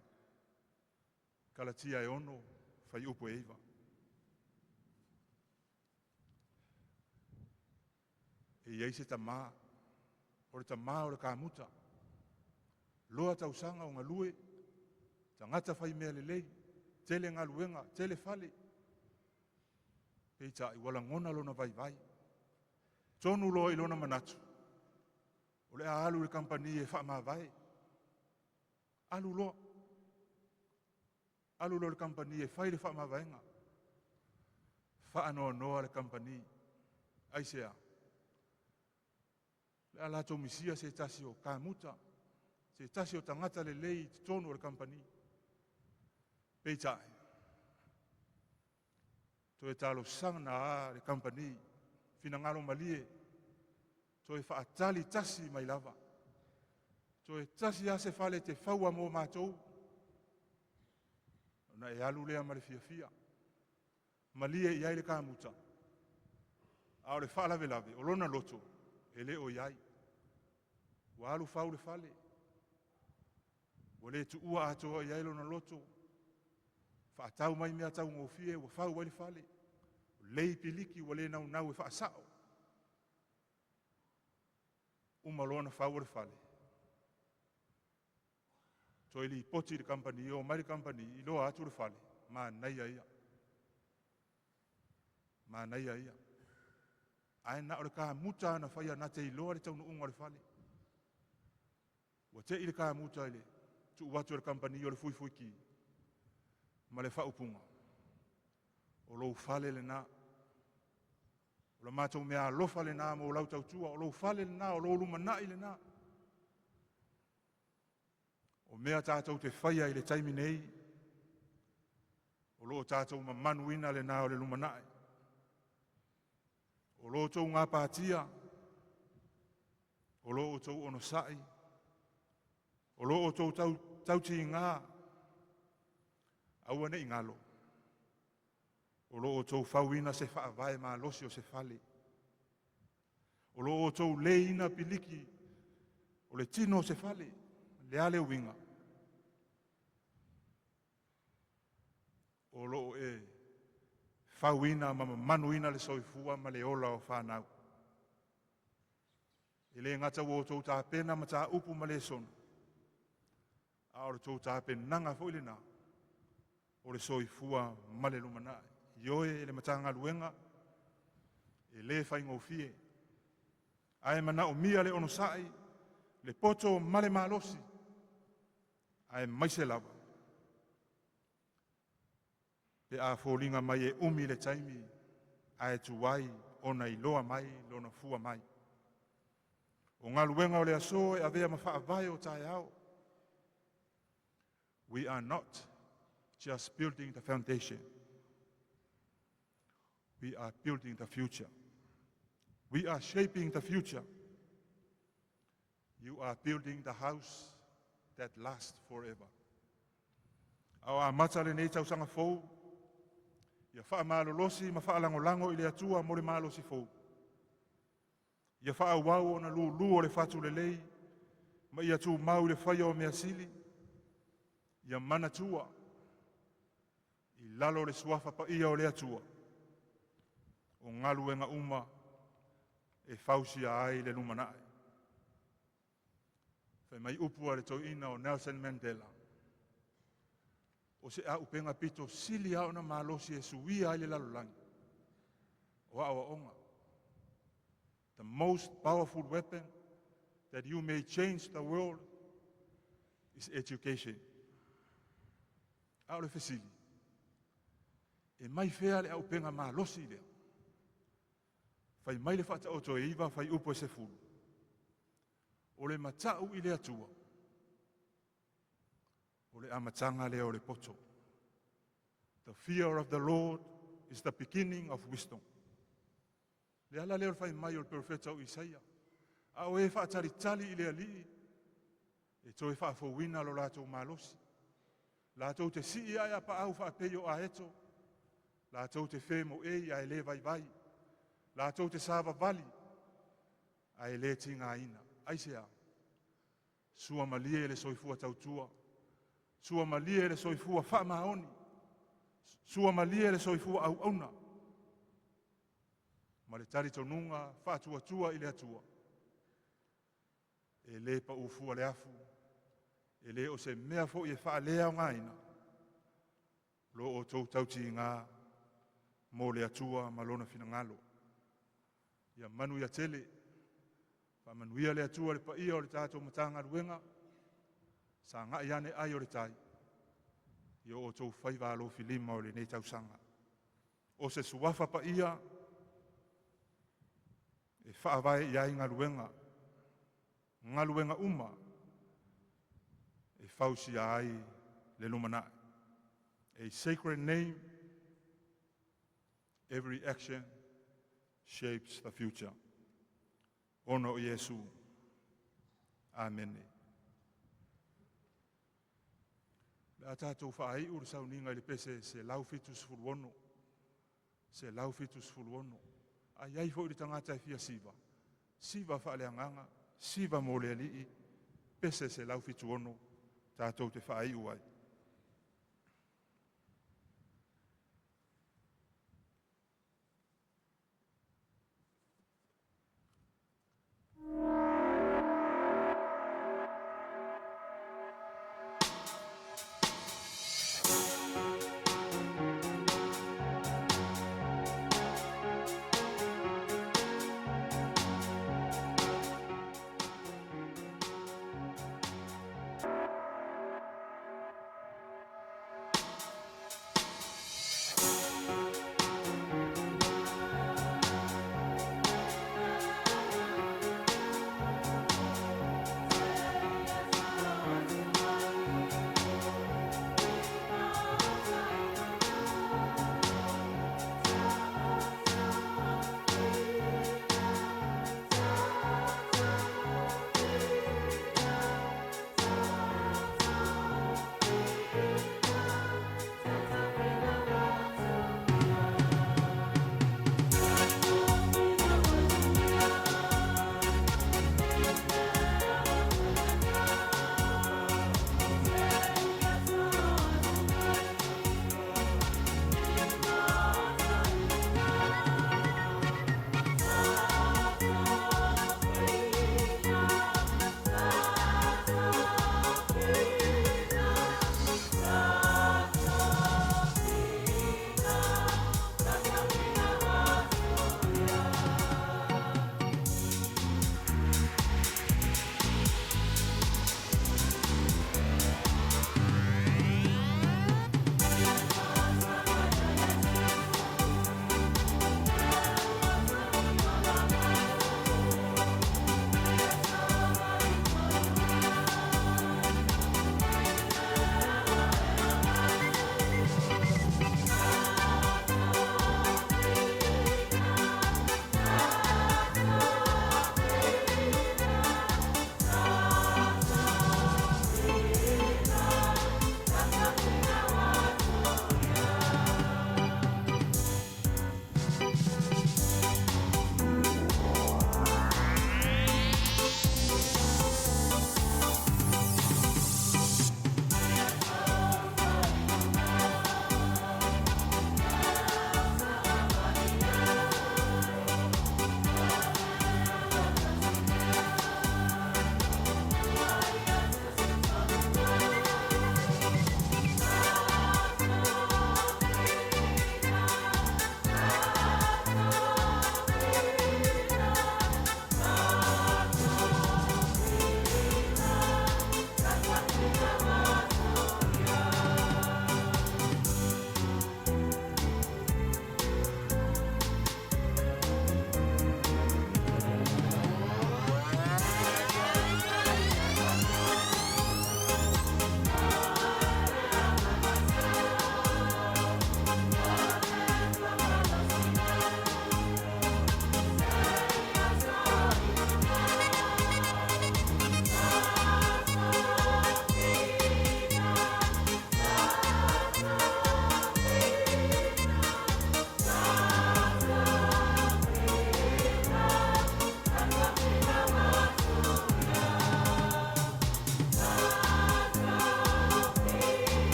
B: Galatia e 6, fuaiupu e 9. E i ai se tamā, o le tamā o le kamuta, loa tausaga o galue, tagata faimea lelei, tele galuega, tele fale. Peitai ua lagona lona vaivai. Tonu loa i lona manatu, o le a alu i le kamupani e faamavae. Alu loa. Alu loa i le kamupani e fai le faamavaega. Faanoanoa le kamupani. Aisea? Le a latou misia se tasi o kamuta, se tasi o tagata lelei i totonu o le kamupani. Peitai, toe talosaga a le kamupani, finagalo malie, toe faatali tasi mai lava. Toe tasi lava se fale e te faua mo matou, ona e alu lea ma le fiafia. Malie i ai le kamuta, a o le faalavelave, o lona loto e le o i ai. Ua alu fau le fale, ua le tuua atoa i ai lona loto, faatau mai mea taugofie ua fau ai le fale, lei piliki ua le naunau e faasao. Uma loa ona fau o le fale, toe lipoti i le kamupani, o mai le kamupani, iloa atu le fale, manaia ia. Manaia ia. Ae na o le kamuta na faia na te iloa le taunuuga o le fale. Ua te i le kamuta i le tuu atu e le kamupani o le fuifuiki ma le faaupuga, o lou fale lena, o le matou mea alofa lena mo lau tautua, o lou fale lena, o lou lumanai lena. O mea tatou te faia i le taimi nei, o lo o tatou mamanuina lena o le lumanai. O lo outou gapatia, o lo outou onosai, o lo outou tautiga, aua ne i galo, o lo outou fauina se faavae malosi o se fale. O lo outou leiina piliki o le tino o se fale, le a le uiga, o lo o e fauina ma mamanuina le soifua ma le ola o fanau. E le gata ua outou tapena mataupu ma lesona, a o le tou tapenaga foi lena o le soifua ma le lumanai. Ioe e le Matagaluega, e le faigofie, ae manaomia le onosai, le poto ma le malosi, aemaise lava pe a foliga mai e umi le taimi ae tuai ona iloa mai lona fua mai. O galuega o le aso e avea ma faavae o taeao. We are not just building the foundation. We are building the future. We are shaping the future. You are building the house that lasts forever. A o amata lenei tausaga fou, ia faamalolosi ma faalagolago i le Atua mo le malosi fou. Ia faaauau ona lūlū o le fatu lelei, ma ia tumau i le faia o mea sili, ia manatua i lalo o le suafa paia o le Atua, o galuega uma e fausia ai le lumanai. Fai mai upu a le toeaina o Nelson Mandela, o se auupega pito sili lava ona malosi e suia ai le lalolagi, o aoaoga. The most powerful weapon that you may change the world is education. A o le fesili, e mai fea le auupega malosi lea? Fai mai le Faataoto e 9, fuaiupu e 10. O le matau i le Atua, o le amataga lea o le poto. The fear of the Lord is the beginning of wisdom. Le ala lea o le fai mai o le profeta o Isaia, a o e faatalitali i le Alii, e toe faafouina lo latou malosi. Latou te sii ae a paau faapei o aeto, latou te femoei ae le vaivai, latou te savavali ae le tigaina. Aisea? Suamalie le soifua tautua, suamalie le soifua faamaoni, suamalie le soifua auauna. Ma le talitonuga faatuatua i le Atua, e le pau fua le afu, e le o se mea foi e faaleaogaina lo outou tautiga mo le Atua ma lona finagalo. Ia manuia tele, faamanuia le Atua i le paia o le tatou Matagaluega, sagai ane ai o le tai i o outou faiva alofilima o lenei tausaga. O se suafa paia e faavae i ai galuega, galuega uma e fausia ai le lumanai. A sacred name, every action shapes the future. Ona o Iesu. Amene. O le a tatou faaiu le sauniga i le pese 176, 176. A i ai foi le tagata e fia siva, siva faaleagaga, siva mo le Alii, pese 176, tatou te faaiu ai.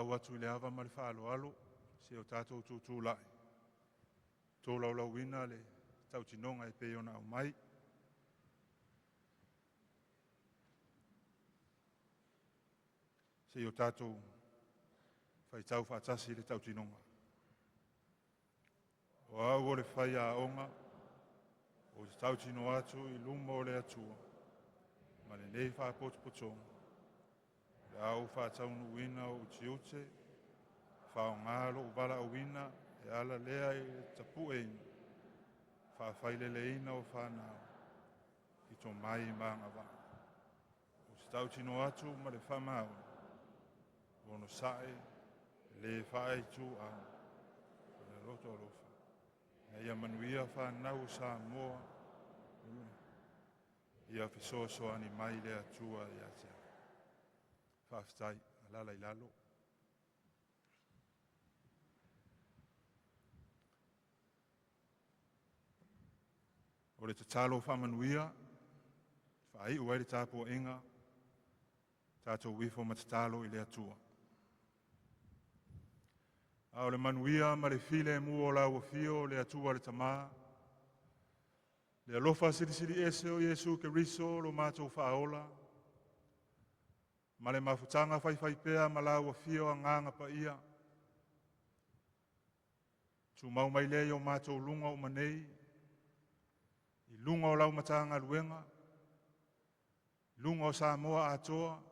B: valaau atu i le ava ma le faaaloalo se o tatou tutulai, tolaulauina le tautinoga e pei ona aumai. Se i o tatou faitau faatasi le tautinoga. O au o le faiaoga, ou te tautino atu i luma o le Atua, ma lenei faapotopotoga, o le a ou faataunuuina ou tiute, faaaoga lou valaauina e ala lea i le tapueina, faafaileleina o fanau, i tomai ma agavaa. Ou te tautino atu ma le faamaoni, onosai, le faaituau, le loto alofa, ina ia manuia fanau o Samoa, ia fesoasoani mai le Atua ia te au. Faafetai, alala i lalo. O le tatalo faamanuia, faaiu ai le tapuaiga, tatou ifo ma tatalo i le Atua. A o le manuia ma le filemu o lau afio le Atua le Tama, le alofa silisili ese o Iesu Keriso lo matou faaola, ma le mafutaga faifaipea ma lau afio Agaga Paia, tumau mai lea i o matou luga uma nei, i luga o lau Matagaluega, luga o Samoa atoa,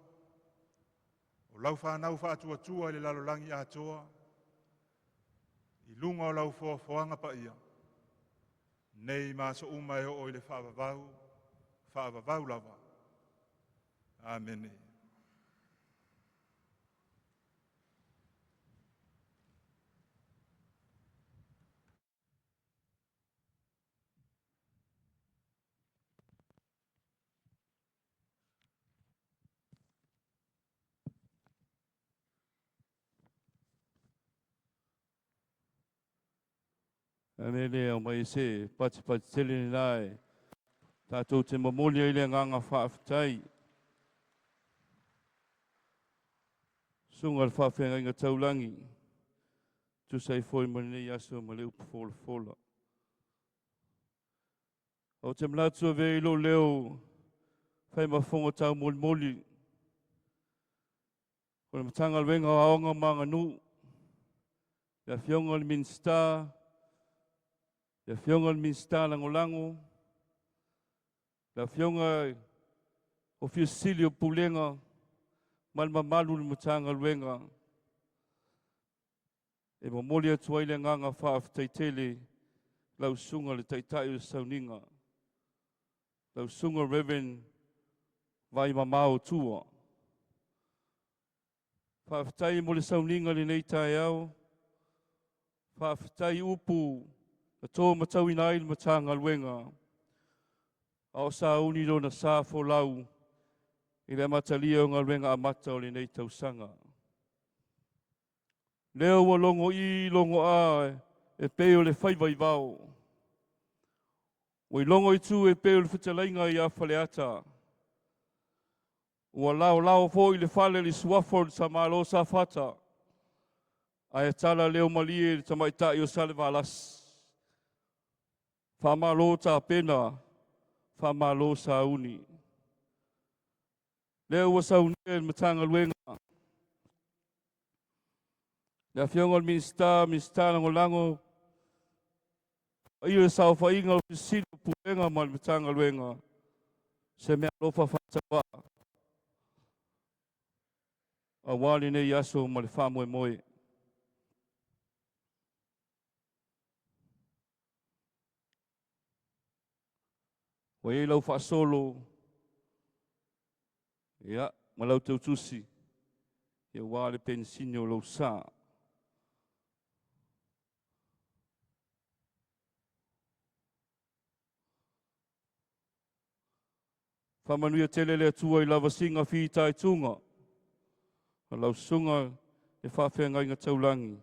B: o lau fanau faatuatua i le lalolagi atoa, i luga o lau foafoaga paia, nei ma aso uma e oo i le faavavau, faavavau lava. Amene.
A: Ale le au mai se patipati tele lena e tatou te momoli ai le agaga faafetai. Susuga i le faafeagaiga taulagi, tusa ai foi ma lenei aso ma le upu folafola. Ou te manatu e avea i lou leo fai ma fofoga taumolimoli o le Matagaluega o Aoga ma Aganuu, le Afioga i le Minisita, le Afioga i le Minisita Lagolago, le Afioga i Ofisa Sili o Pulega ma le mamalu o le Matagaluega, e momoli atu ai le agaga faafetai tele lau susuga i le Taitai o le Sauniga, lau susuga Reverend Vaimamao Tua. Faafetai mo le sauniga i lenei taeao, faafetai upu na to matauina ai le Matagaluega, a o sauni lona sa folau i le amatalia o galuega amata o lenei tausaga. Lea ua logo'i logo'a e pei o le faiva i vao, ua ilogo i tu e pei o le fetalaiga ia Faleata, ua laolao foi le fale i le suafa o le tamaloa Safata, ae tala leo malie i le tamaitai o Salevalasi. Faamalo tapena, faamalo sauni. Lea ua saunia e le Matagaluega le Afioga i le Minisita, Minisita Lagolago, paia i le saofaiga o Ofisa Sili o Pulega ma le Matagaluega, se meaalofa faatauvaa aua lenei aso ma le faamoemoe. Ua i ai lau faasolo ia, ma lau tautusi aua le penisini o lou sa. Faamanuia tele le Atua i lavasiga fitaituga o lau susuga le faafeagaiga taulagi,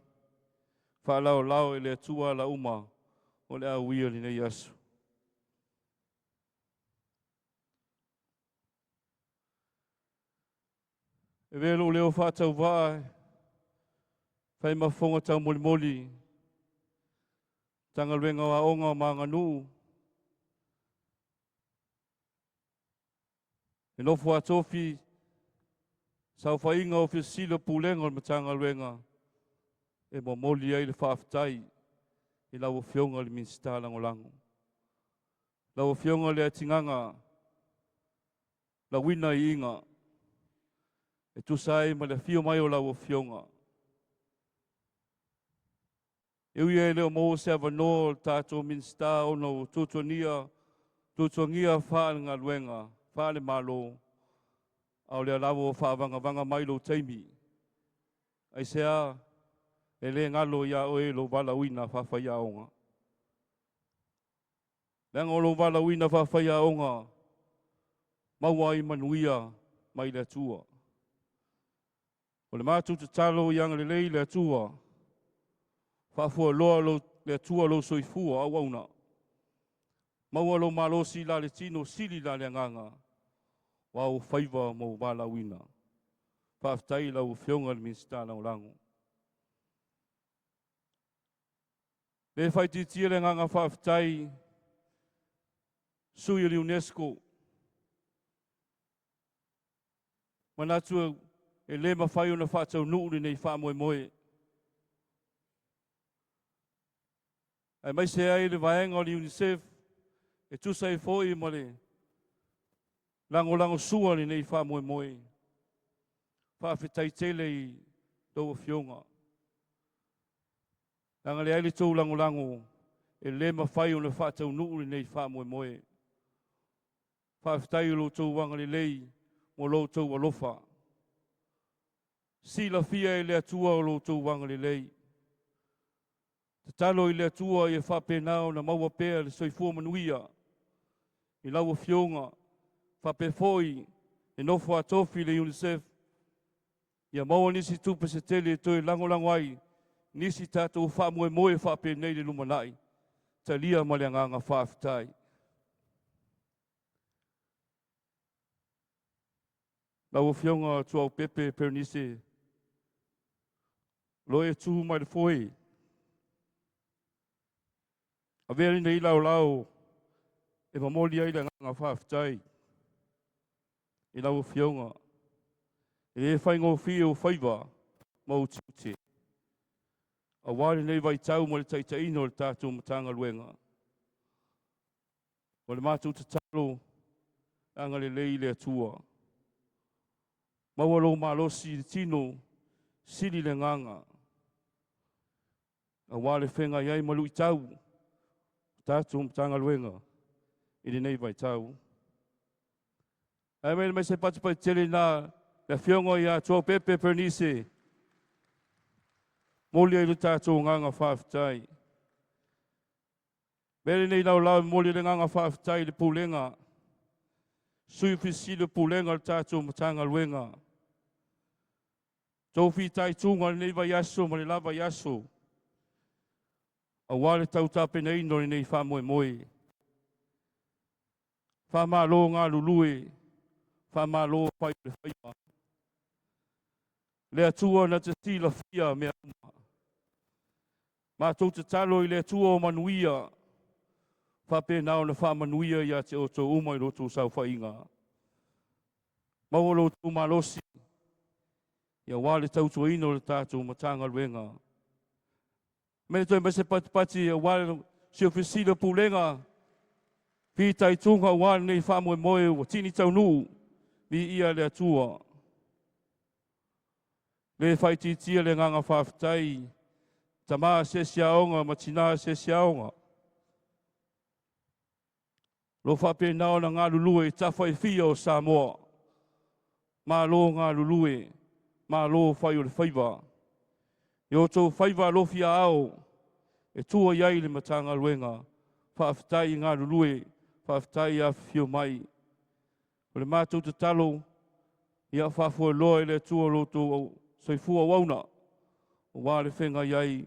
A: faalaolao e le Atua ala uma o le a uia i lenei aso. E avea lou leo faatauvaa. Fai ma fofoga taumolimoli, Matagaluega o Aoga ma Aganuu, e nofo a tofi saofaiga Ofisa Sili o Pulega o le Matagaluega e momoli ai le faafetai i lau Afioga i le Minisita Lagolago. Lau Afioga Leatigaga Lauina Iiga, e tusa ai ma le afio mai o lau Afioga. E ui e le o maua se avanoa o le tatou Minisita ona ua tuatuagia faale-galuega, faale-Malo, a o lea lava ua faavagavaga mai lou taimi. Aisea? E le galo ia oe lou valaauina faafaiaoga. Leaga o lou valaauina faafaiaoga, maua ai manuia mai le Atua. O le matou tatalo ia agalelei le Atua, faafualoa le Atua lou soifua auauna, maua lou malosi la le tino, sili la le agaga, aua ou faiva ma ou valaauina. Faafetai i lau Afioga i le Minisita Lagolago. Le faaitiitia le agaga faafetai sui o le UNESCO, manatu e le mafai ona faataunuu lenei faamoemoe, aemaise ai le vaega o le UNICEF e tusa ai foi ma le lagolagosua lenei faamoemoe. Faafetai tele i lau Afioga. Leaga leai le tou lagolago, e le mafai ona faataunuu lenei faamoemoe. Faafetai i lo outou agalelei ma lo outou alofa. Silafia e le Atua o lo outou agalelei. Tatalo i le Atua ia faapena ona maua pea le soifua manuia i lau Afioga, faapea foi le nofo a tofi i le UNICEF, ia maua nisi tupe se tele e toe lagolago ai nisi tatou faamoemoe faapenei i le lumanai. Talia ma le agaga faafetai. Lau Afioga Tuaopepe Perenise, lo e tu mai le foe, avea lenei laolao e momoli ai le agaga faafetai i lau Afioga. E le faigofie ou faiva ma ou tiute, aua lenei vaitau ma le taitaiina o le tatou Matagaluega. O le matou tatalo, agalelei le Atua. Maua lou malosi i le tino, sili le agaga, aua le feagai ai ma luitau o tatou Matagaluega i lenei vaitau. Ae mai se patipati tele na le Afioga ia Tuaopepe Perenise, momoli ai le tatou agaga faafetai. Avea lenei laolao e momoli le agaga faafetai i le Pulega, Sui Ofisa Sili o Pulega o le tatou Matagaluega, tou fitaituga i lenei vaiaso ma le la vaiaso, aua le tau tapenaina o lenei faamoemoe. Faamalo galulue, faamalo fai o le faiva. Le Atua na te silafia mea uma. Matou tatalo i le Atua o manuia, faapena ona faamanuia ia te outou uma i lo outou saofaiga. Maua lo outou malosi, aua le tautuaina o le tatou Matagaluega. Mele toe mai se patipati aua le Ofisa Sili o Pulega, fitaituga aua lenei faamoemoe ua tini taunuu, viia le Atua. Le faaitiitia le agaga faafetai, tama asiasi aoga ma tina asiasi aoga, lo faapena ona galulue i tafa e fia o Samoa. Malo galulue, malo fai o le faiva. I outou faiva alofi ao e tua i ai le Matagaluega, faafetai i galulue, faafetai afifio mai. O le matou tatalo, ia faafualoa e le Atua lo outou soifua auauna, aua le feagai ai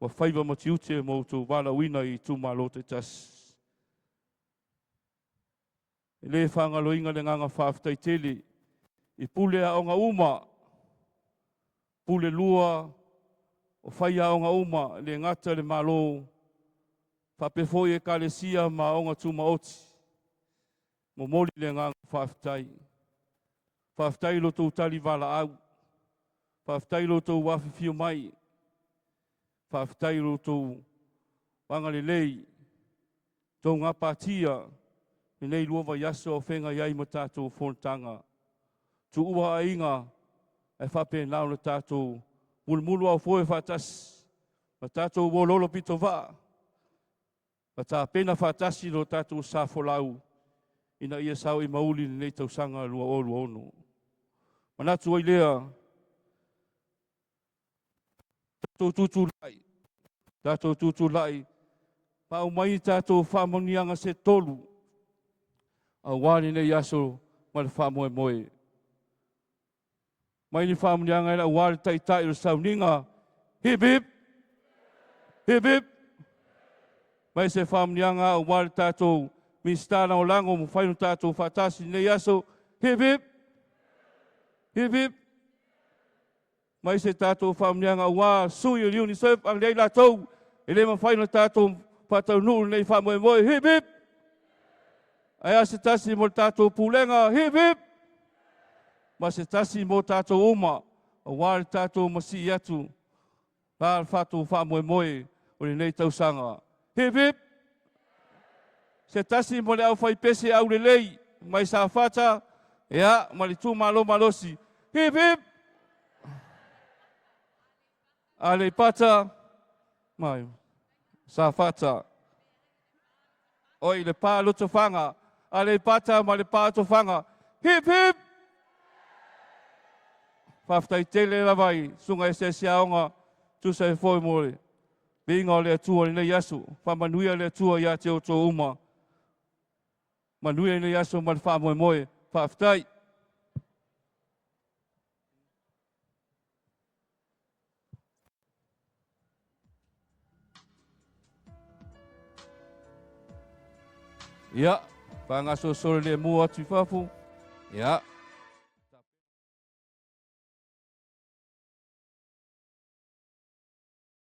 A: ma faiva ma tiute ma outou valaauina i itumalo taitasi. E le faagaloina le agaga faafetai tele i pule aoga uma, pule lua, O faiaoga uma, e le gata i le Malo, faapea foi ekalesia ma aoga tumaoti. Momoli le agaga faafetai. Faafetai i lo outou tali valaau, faafetai i lo outou afifio mai, faafetai i lo outou agalelei, tou gapatia lenei 2 vaiaso o feagai ai ma tatou fonotaga. Tuua aiga ae faapena ona tatou mulumulu aufoe faatasi, ma tatou ololo pitovaa, ma tapena faatasi lo tatou sa folau, ina ia sao i mauli lenei tausaga 2026. Manatu ai lea, tatou tutulai, tatou tutulai, ma aumai tatou faamanuiaga se tolu, aua lenei aso ma le faamoemoe. Mai ni faamanuiaga e aua le taitai o le sauniga, hip hip, hip hip, mai se faamanuiaga aua le tatou Minisita Lagolago ua mafai ona tatou faatasi i lenei aso, hip hip, hip hip, mai se tatou faamanuiaga aua sui o le UNICEF a leai latou e le mafai ona tatou faataunuu lenei faamoemoe, hip hip, ae a se tasi mo le tatou pulega, hip hip, ma se tasi mo tatou uma aua le tatou masii atu la le fatou faamoemoe o lenei tausaga, hip hip, se tasi mo le aufaipese aulelei mai Safata, ia, ma le itumalo malosi, hip hip, Aleipata mai Safata, oi Lepa Lotofaga, Aleipata ma Lepa Lotofaga, hip hip. Faafetai tele lava i susuga eseese aoga, tusa ai foi mo le viiga o le Atua i lenei aso. Faamanuia le Atua ia te outou uma. Manuia lenei aso ma le faamoemoe. Faafetai. Ia, faagasolosolo le lemu atu i fafo. Ia,